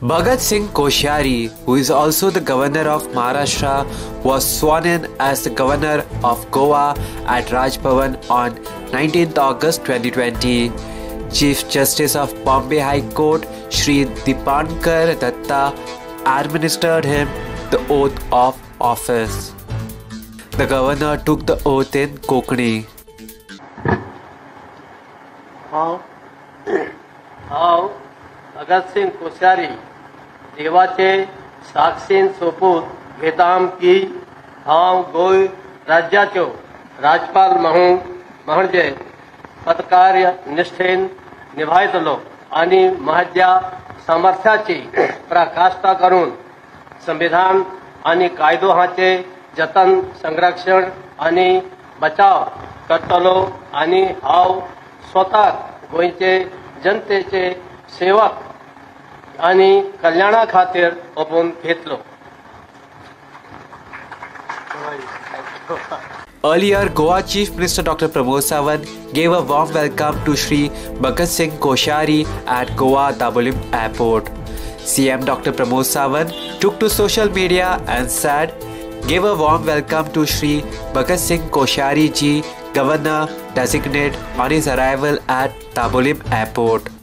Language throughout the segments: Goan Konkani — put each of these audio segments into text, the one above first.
Bhagat Singh Koshyari, who is also the governor of Maharashtra, was sworn in as the governor of Goa at Raj Bhavan on 19th August 2020. Chief Justice of Bombay High Court, Shri Dipankar Datta, administered him the oath of office. The governor took the oath in Konkani. हांव भगत सिंह कोश्यारी देवाचे साक्षीन सोपूत घेता की हांव गोंय राज्याचो राज्यपाल म्हणजे पदकार्य निष्ठेन निभायतलो आनी म्हज्या सामर्थ्याची पराकाष्ठा करून संविधान आनी कायदो हांचे जतन, संरक्षण आनी बचाव करतलो आनी हांव स्वताक गोंयचे जनतेचे सेवक आनी कल्याणा खातीर ओपून घेतलो. Earlier, Goa Chief Minister Dr. Pramod Sawant gave a warm welcome to Shri Bhagat Singh Koshyari at Goa Dabolim Airport. CM Dr. Pramod Sawant took to social media and said, "Give a warm welcome to Shri Bhagat Singh Koshyari ji, Governor Designate, on his arrival at Dabolim Airport."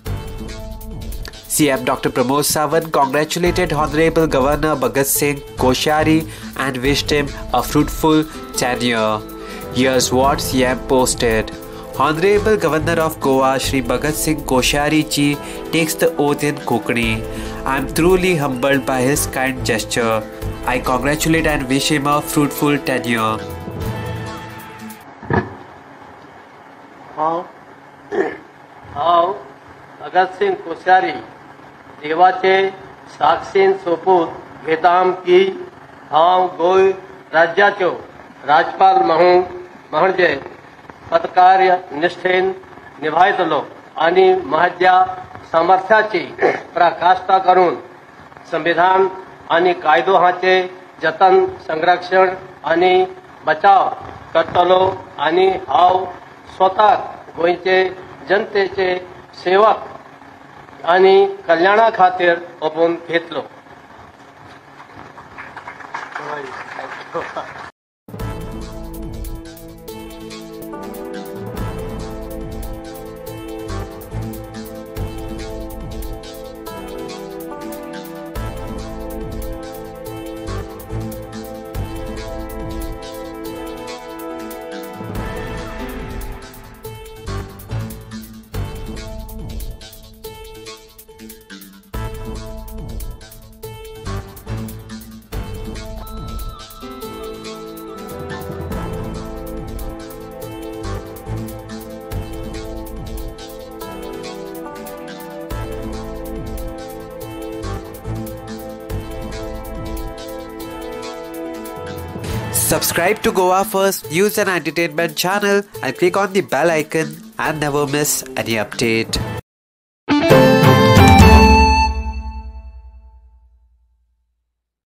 CM Dr. Pramod Sawant congratulated Honorable Governor Bhagat Singh Koshyari and wished him a fruitful tenure. Here's what CM posted. Honorable Governor of Goa, Shri Bhagat Singh Koshyari ji takes the oath in Konkani. I am truly humbled by his kind gesture. I congratulate and wish him a fruitful tenure. हांव भगत सिंह कोश्यारी देवाचे साक्षीन सोपूत घेता की हांव गोंय राज्याचो राज्यपाल म्हणजे पदकार्य निष्ठेन निभायतलो आनी म्हज्या सामर्थ्याची पराकाष्ठा करून संविधान आनी कायदो हांचे जतन, संरक्षण आनी बचाव करतलो आनी हांव स्वताक गोंयचे जनतेचे सेवक आनी कल्याणा खातीर ओपून घेतलो. Subscribe to Goa First News and Entertainment channel and click on the bell icon and never miss any update.